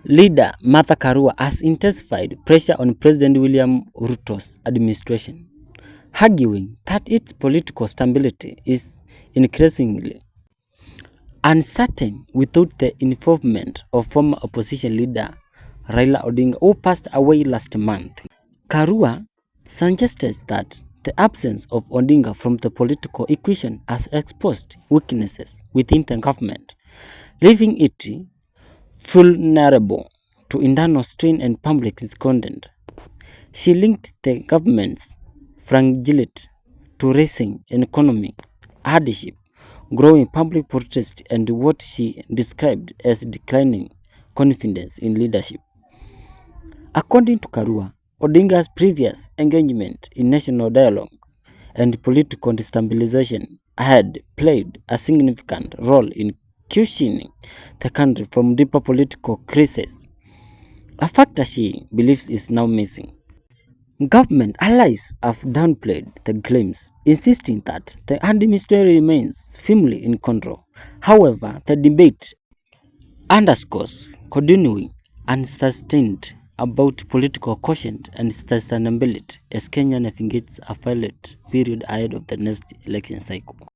Leader Martha Karua has intensified pressure on President William Ruto's administration, arguing that its political stability is increasingly uncertain without the involvement of former opposition leader Raila Odinga, who passed away last month. Karua suggests that the absence of Odinga from the political equation has exposed weaknesses within the government, leaving it vulnerable to internal strain and public discontent. She linked the government's fragility to rising economic hardship, growing public protest, and what she described as declining confidence in leadership. According to Karua, Odinga's previous engagement in national dialogue and political destabilization had played a significant role in cushioning the country from deeper political crisis, a factor she believes is now missing. Government allies have downplayed the claims, insisting that the administration remains firmly in control. However, the debate underscores continuing uncertainty about political quotient and sustainability as Kenya navigates a pilot period ahead of the next election cycle.